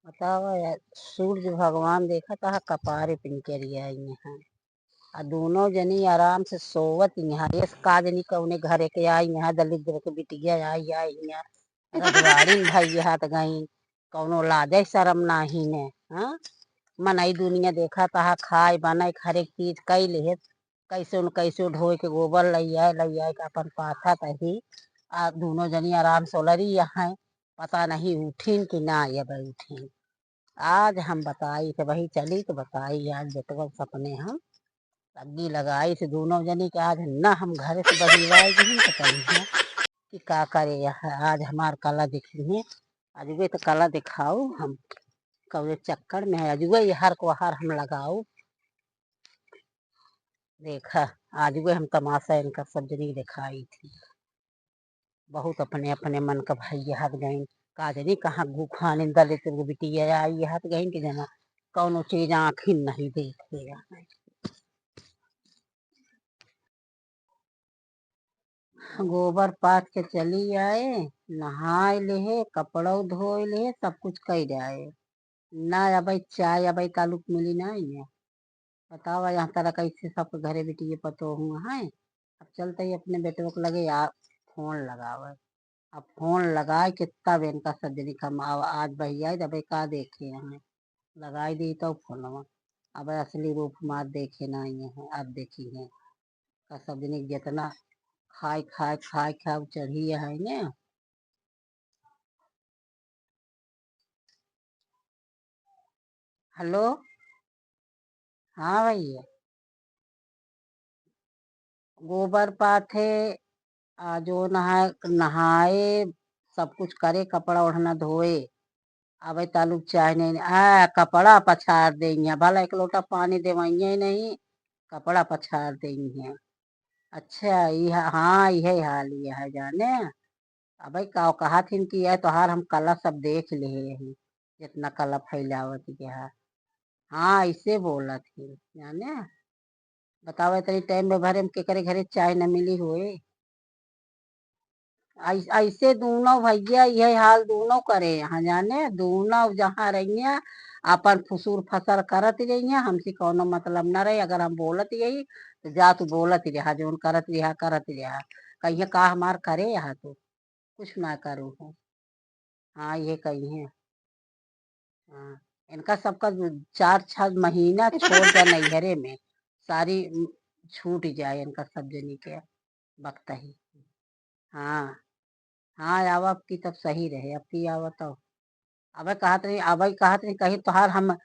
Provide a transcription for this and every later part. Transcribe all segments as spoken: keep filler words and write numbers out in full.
बतावा यार, सूरज भगवान देखत ह कपारे पे निकरि आई हैं। आ दोनों जनी आराम से सोवत यहाँ, एस का जनी कौने घरे के आई यहाँ, दलिद्र के बिटिया आई, आई यहाँ, रजवाड़िन भई हाथ गईं, कौनो लाजे शरम नाही ने, हाँ? मनई दुनिया देखत ह, खाए बनई हर एक चीज कई लेत, कैसे न कैसे ढोए के गोबर लई आए, लई आए के अपन पाथत ही। आ दोनों जनी आराम से ओलरी यहाँ, पता नहीं उठिन कि ना अब उठिन। आज हम बताई थे, वही चली तो बताई, आज बेटवा सपने हम अग्गी लगाई थे दोनों जनी के, आज न हम घर से बहिवाए गई तो कही है कि का करे यह, आज हमार कला दिखी है, अजुए तो कला दिखाऊ हम, कौने चक्कर में है, अजुए ये हर को हर हम लगाऊ। देखा, अजुए हम तमाशा इनका सब जनी दिखाई थी। बहुत अपने अपने मन का भई हाथ गईं, का जनी कहाँ गुखान दलित बिटिया आई हाथ गईं कि जना कौनो चीज आँखिन नहीं देखे। गोबर पाथ के चली आए, नहाए लेहे, कपड़ो धोए लेहे, सब कुछ कई जाए। ना अबे चाय अबे तालुक मिली ना इन्हें। बतावा यहाँ तरह कैसे सबके घरे बिटिये पतोह हुआ हैं। अब चलते ही अपने बेटवा के लगे या फोन लगावे। अब फोन लगाए के तब इनका सब जनी कमावा, आज भैया अबे का देखे हमें। लगाई दी तो फोनवा, अब असली रूप हमार देखे ना आई हैं, अब देखी हैं। का सब जनी जितना खाए, खाए, खाए, खाए चढ़ी है ने। हेलो, हाँ भैया, गोबर पाथे, आ, जो नहाए, नहाए, सब कुछ करे, कपड़ा ओढ़ना धोए, अबे तालुक चाय नहीं, आ, कपड़ा पछार देइहैं, भला एक लोटा पानी देवइहैं नहीं, कपड़ा पछार देइहैं। अच्छा, इह, हाँ, इहे हाल इह है जाने। अबे का कहत हिन कि यह तोहार हम कला सब देख लेहे ही, जितना कला फैलावत गया। हाँ, ऐसे बोलत ही, जाने। बतावे तनी टाइम में भरे में केकरे घरे चाय न मिली होए। ऐ-, ऐसे दूनों भैया यह हाल दूनों करे यहाँ जाने, दूनों जहाँ रहिया अपन फुसूर फसर करत रहिया, हमसे कौनो मतलब न रहे। अगर हम बोलत यही तो जा तू बोलत रहा, जोन करत रहा, करत रहा, कहिए का हमार करे यहाँ तू, कुछ ना करू हो। हाँ, ये कही है। हाँ, इनका सबका दु-, चार छह महीना छोड़ दे नैहरे में, सारी, उम, छूट जाए इनका सब जनी के वक्त ही। हाँ, हाँ, आवा अब की तब सही रहे, अब की आवा तो। अबे कहत रही, अबे कहत रही, कहीं तोहार हम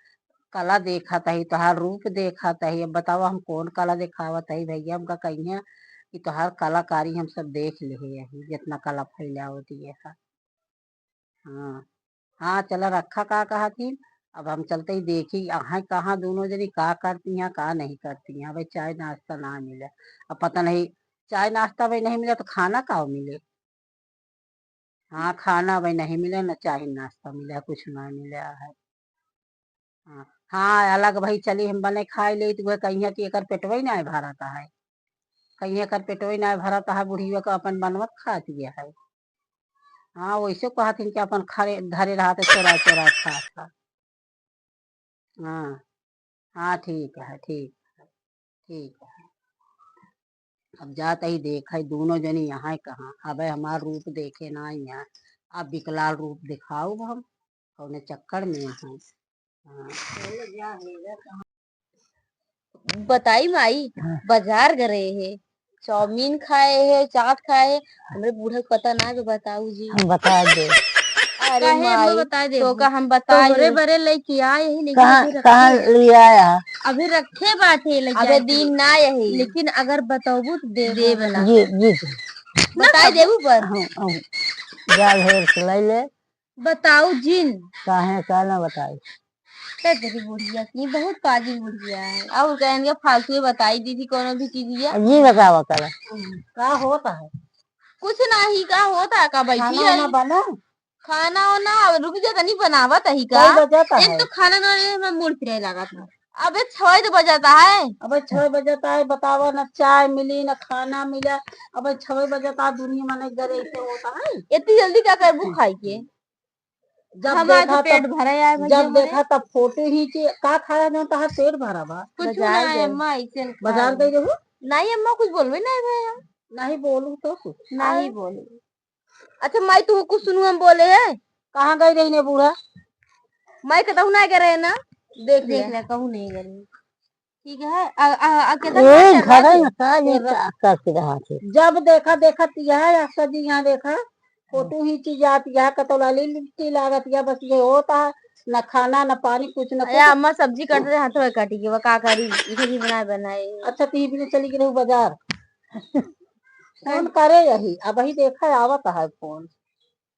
कला देखत ही, तोहार रूप देखत ही। अब बतावा हम कौन कला देखावत ही भैया, हमका कहिए कि तोहार कलाकारी हम सब देख लेहे ही, जितना कला फैलावत ही है। हाँ, हाँ, चला रखा का कहत ही। अब हम चलते ही देखी, अहाँ कहाँ दोनों जनी का करती हैं, का नहीं करती हैं। भाई चाय नाश्ता ना मिले, अब पता नहीं चाय नाश्ता भाई नहीं मिले तो खाना का मिले? हाँ, खाना भाई नहीं मिले, ना चाय नाश्ता मिले, कुछ ना मिले है। हाँ, हाँ, अलग भाई चली हम बने खाए ले, तो वह कहिए कि एकर पेटवा ही ना भरत है, कहिए एकर पेटवा ही ना भरत है, बुढ़िया का अपन बनवत खात गया है। हाँ, वैसे कहत हिन कि अपन खरे धरे रहा तो चोरा चोरा खा खा। हाँ, हाँ, ठीक है, ठीक है, ठीक है। अब जात ही देखे दोनों जनी यहाँ कहाँ, अबे हमार रूप देखे ना यहाँ, अब विकलाल रूप दिखाओ हम, कौने चक्कर में यहाँ। हाँ। बताई माई, हाँ। बाजार गए है, चाउमीन खाए है, चाट खाए है, हमरे बूढ़ा के पता ना जो बताऊ जी। हम बता दे। अरे काहे हम माई, बता दे? तो का हम बता तोहरे दे। बरे लेके आए ही, लेकिन कहाँ, अभी रखे कहाँ हैं। ले आया? अभी रखे बाटे ले अबे जाए के। दिन ना यही। लेकिन अगर बतौबू तो देबो देबो ना। ना। जी, जी, जी। बताई देबू पर। हाँ, हाँ। जा घेर से ले ले। बताऊ जिन। काहे का ना बताई? ए तेरी बुढ़िया की बहुत पाजी बुढ़िया है। और कहन के फालतू में बताई दीदी कोनो भी चीजिया। जी बतावा करा। का होता है? कुछ नहीं, का होता है, का बैठी खाना है? वाना बना? खाना वाना अब रुक जा, तनी बनावत है का? कई बजत एक है? तो खाना बनाने में मूड फिरे लगा था। अबे छह तो बजता है। अबे छह बजता है, बतावा ना चाय मिली ना खाना मिला। अबे छह बजता है, दुनिया में नहीं गरे ऐसे होता है। इतनी जल्दी का करबू खाई के? जब हमार तो देखा पेट तब, भरा यार, भैया जब हमारे। देखा तब फोटो ही के का खाया जौन तहार पेट भरा बा? कुछ बाजार ना है गए। अम्मा, ऐसे बाजार खाए। गई रहू? नहीं अम्मा, कुछ बोलबे नहीं भैया। नहीं बोलू तो कुछ। नहीं बोलू। अच्छा माई, तू कुछ सुनू हम बोले है? कहाँ गई रही ने बूढ़ा? माई कतहु ना गए रहे ना, देख देख ले। ले, कहूँ नहीं गए। ठीक है, आ, आ, आ, केतना ए, खर्चा घर है बाटे? ना, का ये तेरा का करके रहा थे? जब देखा, देखत यह है, आस्था जी यहाँ देखा, फोटो ही चीज आती है, कतौ लाली लिट्टी लागत है, बस ये होता है, न खाना, न पानी, कुछ न अरे कुछ। अम्मा सब्जी काट रहे, हाथों में काटी के, वो का करी, इसे भी बनाए, बनाए। अच्छा, ती भी चली गई रहू बाजार। फोन करे यही, अब ही देखा आवत है फोन।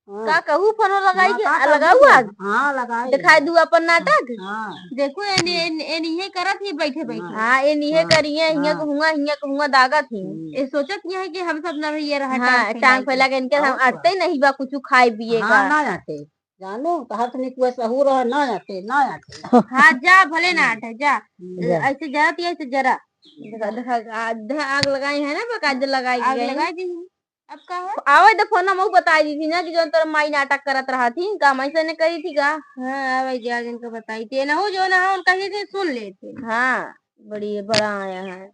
हाँ। का कहू, फोन लगाई हाँ, के, का आ, कहू लगाऊ के? आज? हाँ, लगाई। दिखाई दू अपन नाटक। हाँ। देखो, एनी, एनी, एनी ये करत ही बैठे, बैठे। हाँ। हाँ, एनी ये हाँ, करिए, हियाँ हाँ। कहूँगा, हियाँ कहूँगा, दागत ही। हम्म। ये सोचत ये है कि हम सब ना भैया रहा हाँ, टांग टांग फैला के। फैला के इनके हम और अटते नहीं बा कुछ खाए पिए हाँ, का। ना आते। जानू, तो हाथ में कुछ सहू रहा, ना आते, ना आते। हाँ, जा, भले ना आटे, जा। हम्म। जा। ऐसे जरा, तो ऐसे जरा। देखा, देखा, आधा आग लगाई है ना, बस आज लगाई आग गई। लगाई दी। अब का हो? आवे तो फोन में बताई दी थी ना कि जौन तोर माई नाटक करत रहा थी, का माई से ने करी थी का? हाँ, आवे जा जिनका बताई थी। ना हो जो ना हो, उनका ही थे सुन लेते। हाँ, बड़ी बड़ा आया है।